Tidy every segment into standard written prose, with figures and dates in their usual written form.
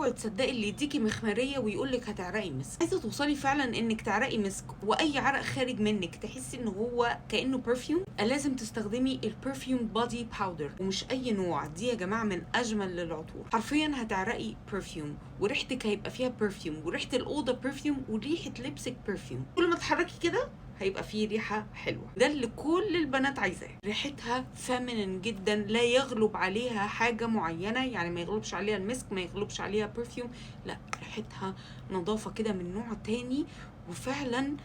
اوعي تصدقي اللي يديكي مخمريه ويقول لك هتعرقي مسك. عايزه توصلي فعلا انك تعرقي مسك، واي عرق خارج منك تحسي ان هو كانه perfume، لازم تستخدمي ال perfume body powder، ومش اي نوع. دي يا جماعة من اجمل العطور، حرفيا هتعرقي perfume، وريحتك هيبقى فيها perfume، وريحه الاوضة perfume، وريحه لبسك perfume. كل ما تحركي كده هيبقى فيه ريحة حلوة. ده اللي كل البنات عايزاه. ريحتها feminine جدا، لا يغلب عليها حاجة معينة، يعني ما يغلبش عليها المسك، ما يغلبش عليها perfume، لا، ريحتها نظافة كده من نوع تاني، وفعلا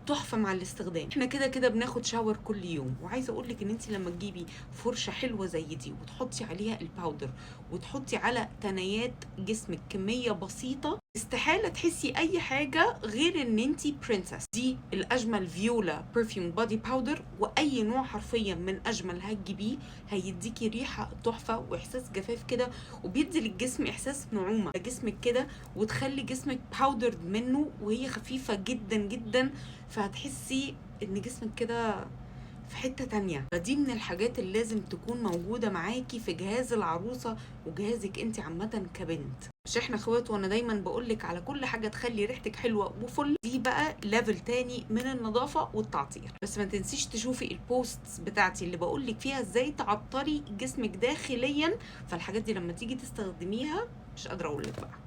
تحفة مع الاستخدام. احنا كده كده بناخد shower كل يوم، وعايزه اقول لك ان انت لما تجيبي فرشه حلوة زي دي وتحطي عليها ال powder وتحطي على تنايات جسمك كمية بسيطه، استحالة تحسي اي حاجة غير ان انت princess. دي الاجمل فيولا perfume body powder، واي نوع حرفيا من اجمل هتجيبيه هيديكي ريحه تحفة واحساس جفاف كده، وبيدي للجسم احساس نعومة جسمك كده، وتخلي جسمك powdered منه، وهي خفيفة جدا جدا، فهتحسي ان جسمك كده في حتة تانية. فدي من الحاجات اللي لازم تكون موجودة معاكي في جهاز العروسة وجهازك انت عامة كبنت. مش احنا اخوات؟ وانا دايما بقولك على كل حاجة تخلي ريحتك حلوة وفل. دي بقى level تاني من النظافة والتعطير. بس ما تنسيش تشوفي ال posts بتاعتي اللي بقولك فيها ازاي تعطري جسمك داخليا، فالحاجات دي لما تيجي تستخدميها مش قادرة اقولك بقى.